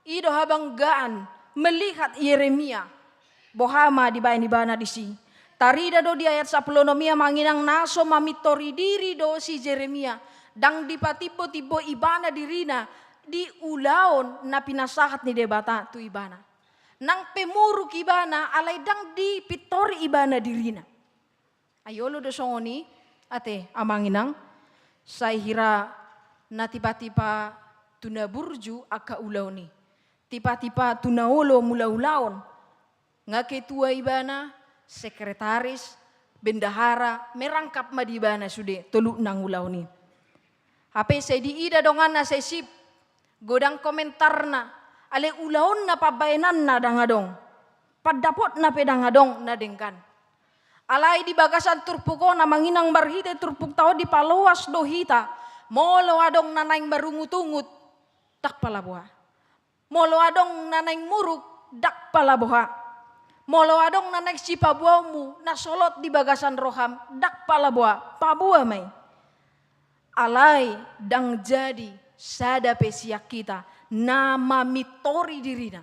i do habanggaan melihat Yeremia. Boha ma dibaen ibana disi? Tarida do di ayat sampulu onom i amang inang, na so mamintori diri do si Jeremia. Ndang dipatimbo-timbo ibana dirina di ulaon na pinasahat ni Debata tu ibana. Nang pe muruk ibana, alai ndang dipintori ibana dirina. Ai olo do songon i ate amang inang, sai hira na tipa-tipa tu na burju angka ulaon i, tipa-tipa tu na olo mula ulaon. Nga ketua ibana, sekretaris, bendahara, merangkap ma di ibana sude tolu nang ulaon i. Hape sai diida donganna sai sip, godang komentarna, alai ulaonna pambaenanna ndang adong, pandapotna pe ndang adong na denggan. Alai di bagasan turpuk on amang inang, marhite turpukta on dipaloas do hita, molo adong na naeng marungut-ungut, ndang pala boha. Molo adong na naeng muruk, ndang pala boha. Molo adong na naeng sipaboaonmu na solot di bagasan roham, ndang pala boha, paboa ma i. Alai ndang jadi sada pe sian hita na mamintori dirina,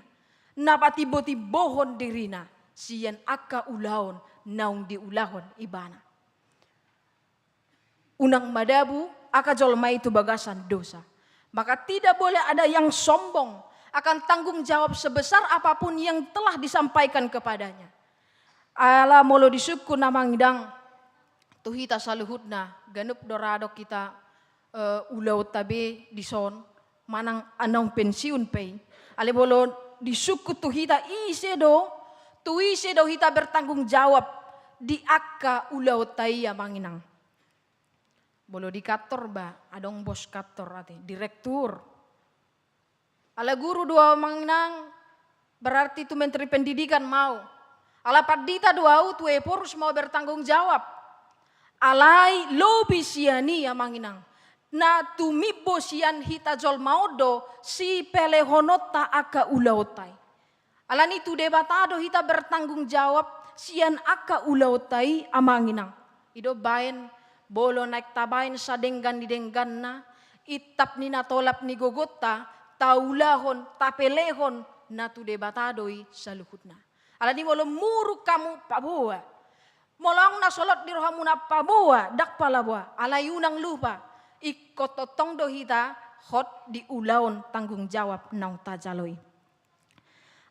na patimbo-timbohon dirina sian angka ulaon naung diulahon ibana. Unang madabu angka jolma i tu bagasan dosa. Maka tidak boleh ada yang sombong akan tanggung jawab sebesar apapun yang telah disampaikan kepadanya. Ala molo disungkun amang inang, tu hita saluhutna, ganup do ra adong hita, eh, ulaonta be dison, manang naung pensiun pe i. Alai molo disungkun tu hita, ise do, tu ise do hita bertanggung jawab di angka ulaonta i amang inang. Molo di kantor ba, adong bos kantor ate, direktur. Ala guru do ahu amang inang, berarti tu menteri pendidikan ma ahu. Ala pandita do ahu, tu Ephorus ma ahu bertanggung jawab. Alai lobi sian i amang inang, Na tumimbo sian hita jolma on do sipelehononta angka ulaonta i. Alani tu Debata do hita bertanggung jawab sian angka ulaonta i, amang inang. I do baen, molo naeng tabaen sadenggan ni dengganna, intap ni na tolap ni gogonta, taulahon, tapelehon, na tu Debata do i saluhutna. Alani molo muruk hamu, paboa. Molo adong na solot di rohamuna, paboa, ndang pala boa. Alai unang lupa, ingkon tongtong do hita hot di ulaon tanggung jawab naung tajalo i.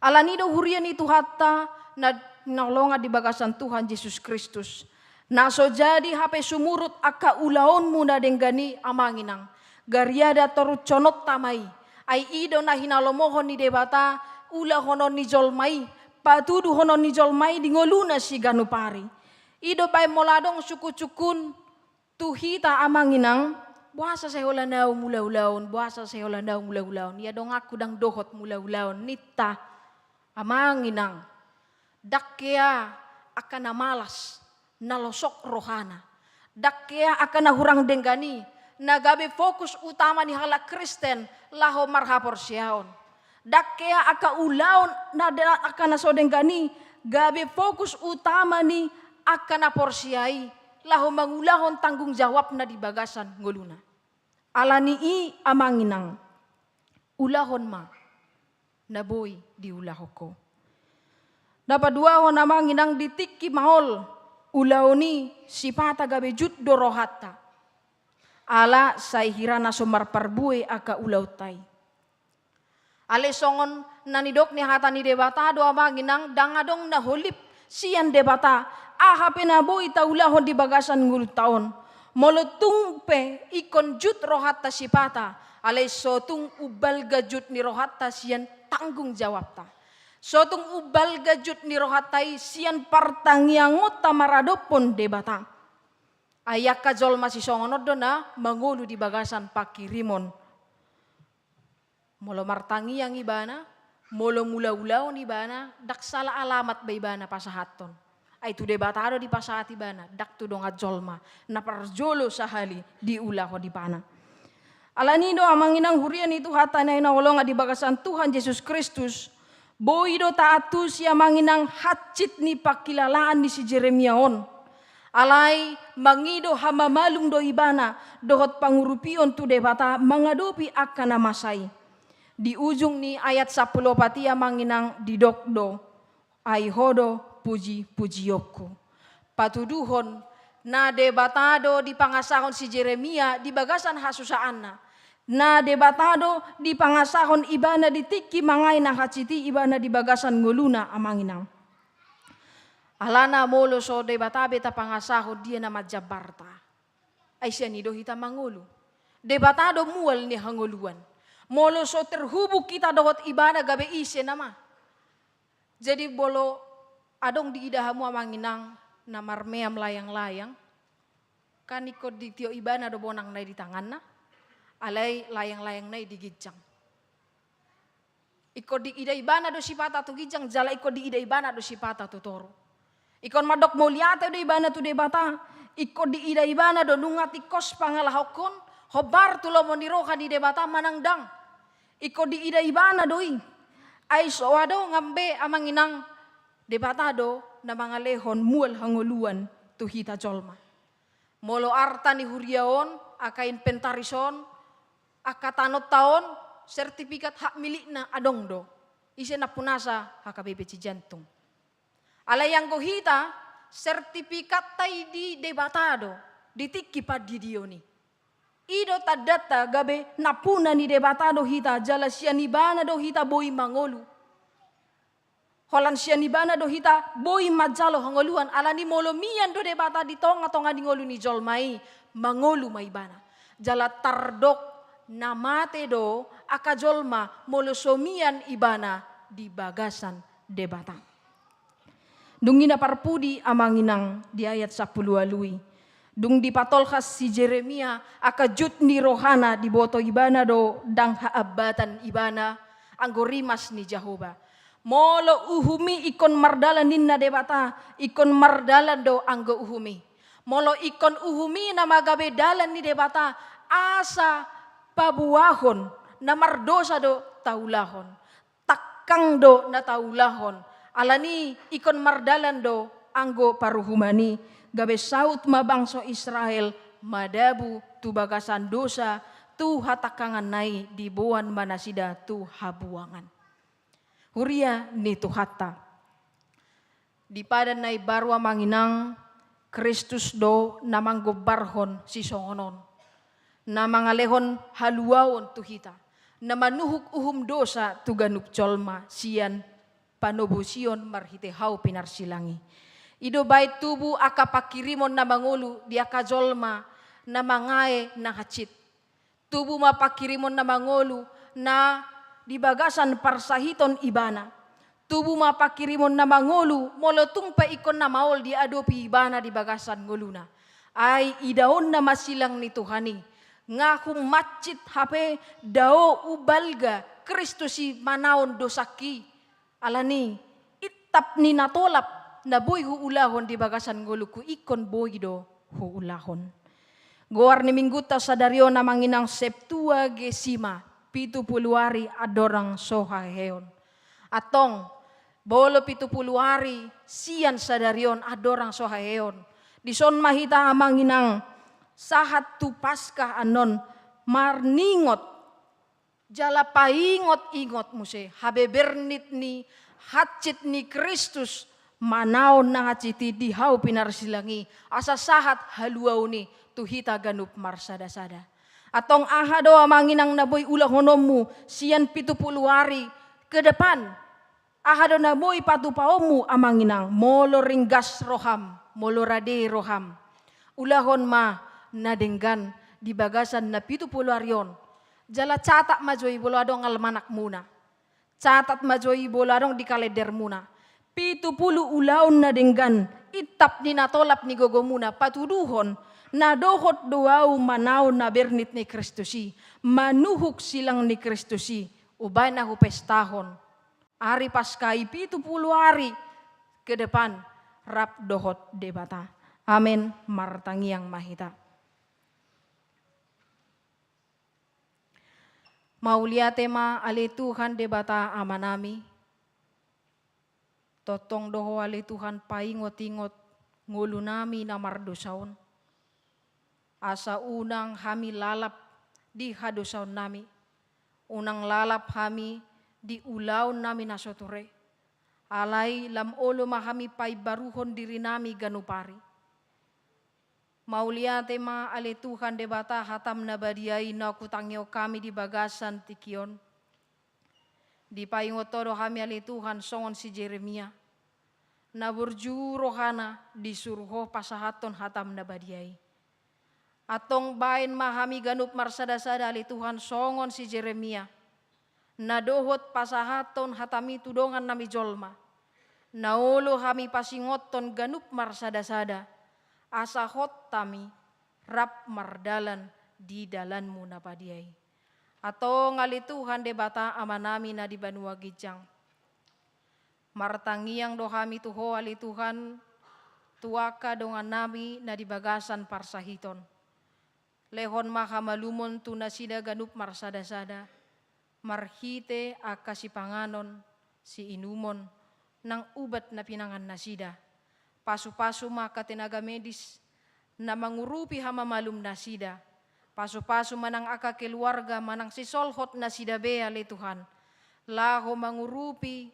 Alani do huria ni Tuhanta na hinaholongan di bagasan Tuhan Jesus Kristus, na so jadi hape sumurut angka ulaonmu na denggan i, amang inang, gariada torushononta ma i. Ai i do na hinalomohon ni Debata ulahonon ni jolma i, patuduhonon ni jolma i di ngoluna siganup ari. I do baen molo adong sungkunsungkun tu hita, amang inang, boasa sai holan ahu mulaulaon, boasa sai holan ahu mulaulaon, ia donganku ndang dohot mulaulaon, ninta, amang inang. Ndang hea angka na malas, na losok rohana. Ndang hea angka na hurang denggan i, na gabe fokus utama ni halak Kristen laho marhaporseaon. Ndang hea angka ulaon na da-, angka na so denggan i, gabe fokus utama ni angka na porsea i, laho mangulahon tanggung jawabna di bagasan ngoluna. Alani i, amang inang, ulahon ma na boi diulahon ho. Na paduahon, amang inang, di tingki maol ulaon i, sipata gabe jut do rohanta. Ala sai hira na so marparbue angka ulaonta i. Alai songon na nidok ni hata ni Debata do, amang inang, ndang adong na holip sian Debata, aha pe na boi taulahon di bagasan ngolunta on. Molo tung pe ingkon jut rohanta sipata, alai so tung umbalga jut ni rohanta sian tanggung jawabta. So tung umbalga jut ni rohanta i sian partangiangonta maradophon Debata. Ai angka jolma sisongon on do na mangolu di bagasan pangkirimon. Molo martangiang ibana, molo mulaulaon ibana, ndang sala alamat be ibana pasahathon. Ai tu Debata do dipasahat ibana, ndang tu dongan jolma, na parjolo sahali diulahon ibana. Alani do, amang inang, huria ni Tuhanta na hinaholongan di bagasan Tuhan Jesus Kristus, boi do taantusi, amang inang, hansit ni pangkilalaan ni si Jeremia on. Alai mangido hamamalum do ibana dohot pangurupion tu Debata mangadopi angka na masa i. Di ujung ni ayat sampulu opat i, amang inang, didok do, ai ho do pujipujionku. Patuduhon na Debata do dipangasahon si Jeremia di bagasan hasusaanna. Na Debata do dipangasahon ibana di tingki mangae na hansit i ibana di bagasan ngoluna, amang inang. Alana molo so Debata be tapangasahon, dia na manjambarta? Ai sian i do hita mangolu. Debata do mual ni hangoluan. Molo so terhubung hita dohot ibana, gabe ise nama. Jadi molo adong diida hamu, amang inang, na marmeam layanglayang, kan ingkon ditiop ibana do bonangna i di tanganna, alai layanglayangna i di ginjang. Ingkon diida ibana do sipata tu ginjang, jala ingkon diida ibana do sipata tu toru. Ingkon mandok mauliate do ibana tu Debata, ingkon diida ibana do nunga tingkos pangalahonhon, hombar tu lomo ni roha ni Debata manang ndang. Ingkon diida ibana do i. Ai so adong be, amang inang, Debata do na mangalehon mual hangoluan tu hita jolma. Molo arta ni huria on, angka inventaris on, angka tanonta on, sertifikat hak milikna adong do. Ise nampunasa? H K B P Cijantung. Alai anggo hita, sertifikatta i di Debata do, di tingki pandidion i. I do tandanta gabe nampuna ni Debata do hita, jala sian ibana do hita boi mangolu. Holan sian ibana do hita boi manjalo hangoluan, alani molo mian do Debata di tongatonga ni ngolu ni jolma i, mangolu ma ibana. Jala tardok na mate do angka jolma molo so mian ibana di bagasan Debata. Dung i na parpudi, amang inang, di ayat sampulu ualu i. Dung dipatolhas si Jeremia angka jut ni rohana, diboto ibana do ndang haambatan ibana anggo rimas ni Jahowa. Molo uhum i ingkon mardalan ninna Debata, ingkon mardalan do anggo uhum i. Molo ingkon uhum i nama gabe dalan ni Debata, Asa paboahon, na mardosa do taulahon, tangkang do na taulahon, alani ingkon mardalan do anggo paruhuman i, gabe saut ma bangso Israel madabu tu bagasan dosa, tu hatangkanganna i diboan ma nasida tu habuangan. Huria ni Tuhanta. Di padan na imbaru amang inang, Kristus do na manggombarhon sisongon on, na mangalehon haluaon tu hita, na manuhuk uhum dosa tu ganup jolma sian panobosion marhite hau pinarsilang i. I do baen tubu angka pangkirimon na mangolu di angka jolma na mangae na hansit. Tubu ma pangkirimon na mangolu na di bagasan parsahiton ibana. Tubu ma pangkirimon na mangolu molo tung pe ingkon na maol diadopi ibana di bagasan ngoluna. Ai idaonna ma silang ni Tuhan i. Nga humansit hape dao umbalga Kristus i manaon dosangki. Alani, intap ni na tolap na boi huulahon di bagasan ngolungku ingkon boi do huulahon. Goar ni minggunta sadari on amang inang Septuagesima, pitu pulu ari andorang so haheheon. Antong, molo pitu pulu ari sian sadari on andorang so haheheon. Dison ma hita amang inang sahat tu Paskah annon marningot jala paingot-ingot muse habebernit ni hansit ni Kristus manaon na hansit i di hau pinarsilang i, asa sahat haluaon i tu hita ganup marsada-sada. Antong aha do amang inang na boi ulahononmu sian pitu pulu ari ke depan? Aha do na boi patupaonmu amang inang, molo ringgas roham, molo rade roham? Ulahon ma na denggan di bagasan na pitu pulu ari on. Jala catat ma jo i molo adong almanakmuna. Catat ma jo i molo adong di kalendermuna. Pitu pulu ulaon na denggan, intap ni na tolap ni gogomuna, patuduhon, na dohot do ahu manaon na bernit ni Kristus i, manuhuk silang ni Kristus i, umbaen na hupestahon ari Paskah i pitu pulu ari ke depan rap dohot Debata. Amen. Martangiang ma hita. Mauliate ma ale Tuhan Debata Amanami. Tongtong do Ho ale Tuhan paingot-ingot ngolunami na mardosa on. Asa unang hami lalap di hadosaonnami, unang lalap hami di ulaonnami na so ture. Alai lam olo ma hami paimbaruhon dirinami ganup ari. Mauliate ma ale Tuhan Debata hatam na badia i na hutangihon hami di bagasan tingki on. Dipaingot Ho do hami ale Tuhan songon si Jeremia, na burju rohana disuru Ho pasahathon hatam na badia i. Antong baen ma hami ganup marsada-sada ale Tuhan songon si Jeremia, na dohot pasahathon hatami tu dongannami jolma. Na olo hami pasingothon ganup marsada-sada, asa hot hami rap mardalan di dalanmu na badia i. Antong ale Tuhan Debata Amanami na di banua ginjang. Martangiang do hami tu Ho ale Tuhan, tu angka dongannami na di bagasan parsahiton. Lehon ma hamalumon tu nasida ganup marsada-sada, marhite angka sipanganon, siinumon, nang ubat na pinangan nasida. Pasu-pasu ma angka tenaga medis, na mangurupi hamamalum nasida. Pasu-pasu ma nang angka keluarga manang sisolhot nasida be ale Tuhan. Laho mangurupi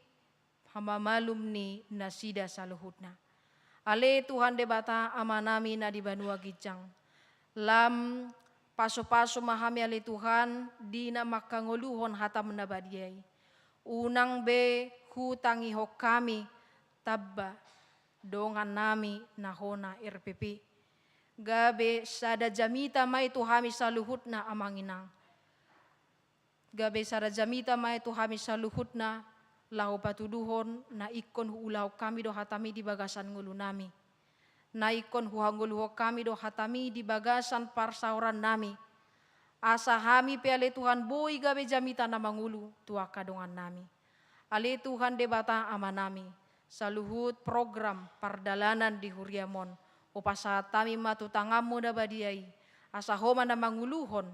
hamamalum ni nasida saluhutna. Ale Tuhan Debata Amanami na di banua ginjang. Lam pasu-pasu ma hami ale Tuhan di na mangkangoluhon hatam na badia i. Unang be hutangihon hami tamba dongannami na hona R P P. Gabe sada jamita ma i tu hami saluhutna amang inang. Gabe sada jamita ma i tu hami saluhutna, laho patuduhon na ingkon huulahon hami do hatami di bagasan ngolunami. Na ingkon huhangoluhon hami do hatami di bagasan parsaorannami. Asa hami pe ale Tuhan boi gabe jamita na mangolu tu angka dongannami. Ale Tuhan Debata Amanami, saluhut program pardalanan di huriam on, hupasahat hami ma tu tanganmu na badia i. asa Ho ma na manguluhon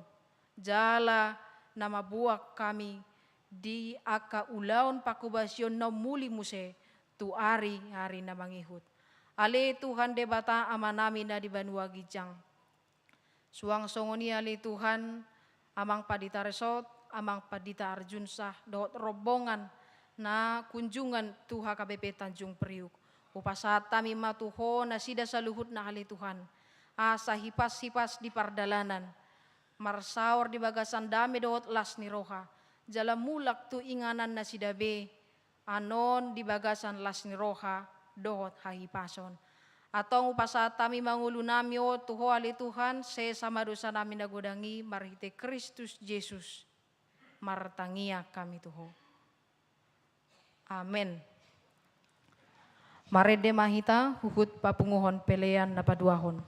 jala na mamboan hami di angka ulaon pangkobasion na umuli muse tu ari-ari na mangihut. Ale Tuhan Debata Amanami na di banua ginjang. Suang songon i ale Tuhan, Amang Pandita Resort, Amang Pandita Arjunsah, dohot rombongan na kunjungan tu H K B P Tanjung Priuk. Hupasahat hami ma tu Ho nasida saluhutna ale Tuhan. Asa hipas-hipas di pardalanan. Marsaor di bagasan dame dohot las ni roha. Jala mulak tu inganan nasida be, annon di bagasan las ni roha dohot hahipason. Antong hupasahat hami ma ngolunami on tu Ho ale Tuhan, sesa ma dosanami na godang i marhite Kristus Jesus. Martangiang hami tu Ho. Amen. Marende ma hita huhut papunguhon pelean na paduahon.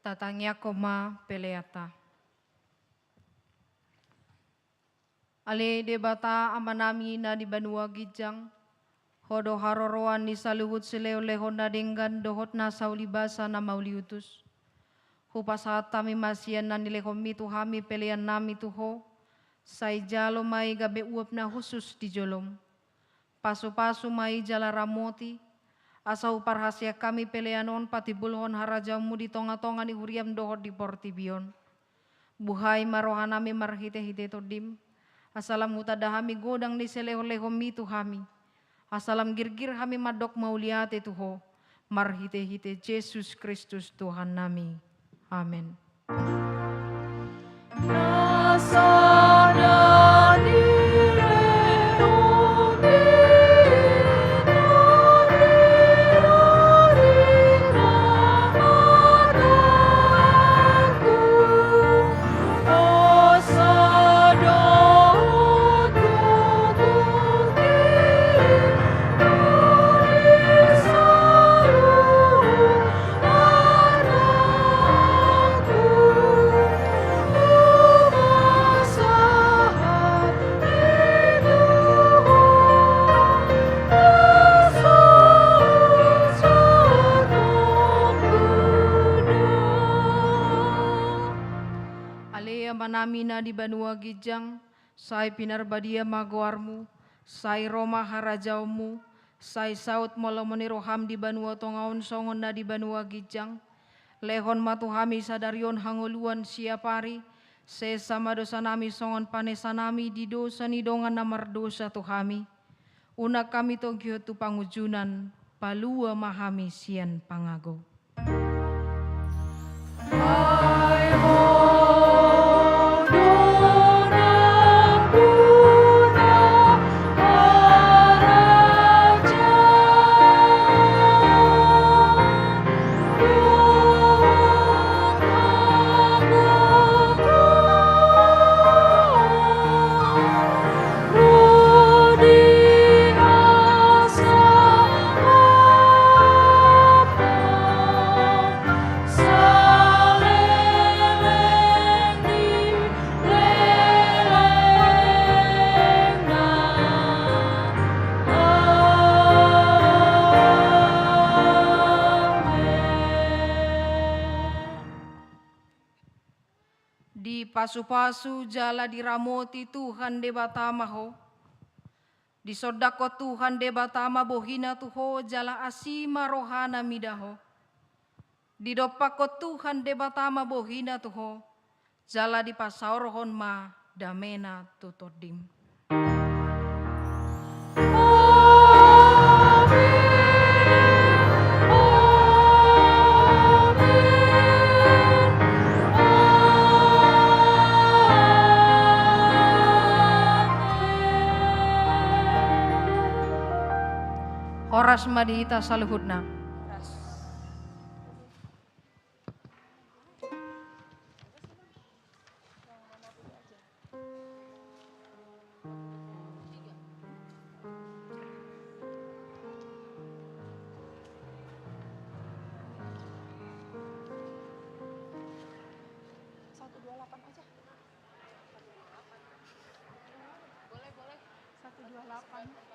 Tatangiangkon ma peleanta. Ale Debata Amanami na di banua ginjang, Ho do haroroan ni saluhut silehonlehon na denggan dohot na saulibasa na mauliutus. Hupasahat hami ma sian na nilehonMi tu hami peleannami tu Ho, sai jalo ma i gabe uap na hushus di joloM. Pasupasu ma i jala ramoti, asa huparhaseang hami pelean on patimbulhon harajaonMu di tongatonga ni huriaM dohot di portibi on. Buhai ma rohanami marhitehite TondiM, asa lam hutanda hami godang ni silehonlehonMi tu hami, asa lam girgir hami mandok mauliate tu Ho, marhitehite Jesus Kristus Tuhannami. Amen. Ale Amanami na di banua ginjang, sai pinarbadia ma goarMu, sai ro ma harajaonMu, sai saut ma lomo ni rohaM di banua tonga on songon na di banua ginjang. Lehon ma tu hami sadari on hangoluan siapari, sesa ma dosanami songon panesanami di dosa ni dongan na mardosa tu hami. Unang hami togihon tu pangunjunan, palua ma hami sian pangago. Dipasupasu jala diramoti Tuhan Debata ma ho. Disondangkon Tuhan Debata ma bohiNa tu ho jala asi ma rohaNa mida ho. Didompakkon Tuhan Debata ma bohiNa tu ho, jala dipasaorhon ma dameNa tu tondim. Horas ma di hita saluhutna. Satu dua delapan aja. Boleh, boleh. Satu dua delapan.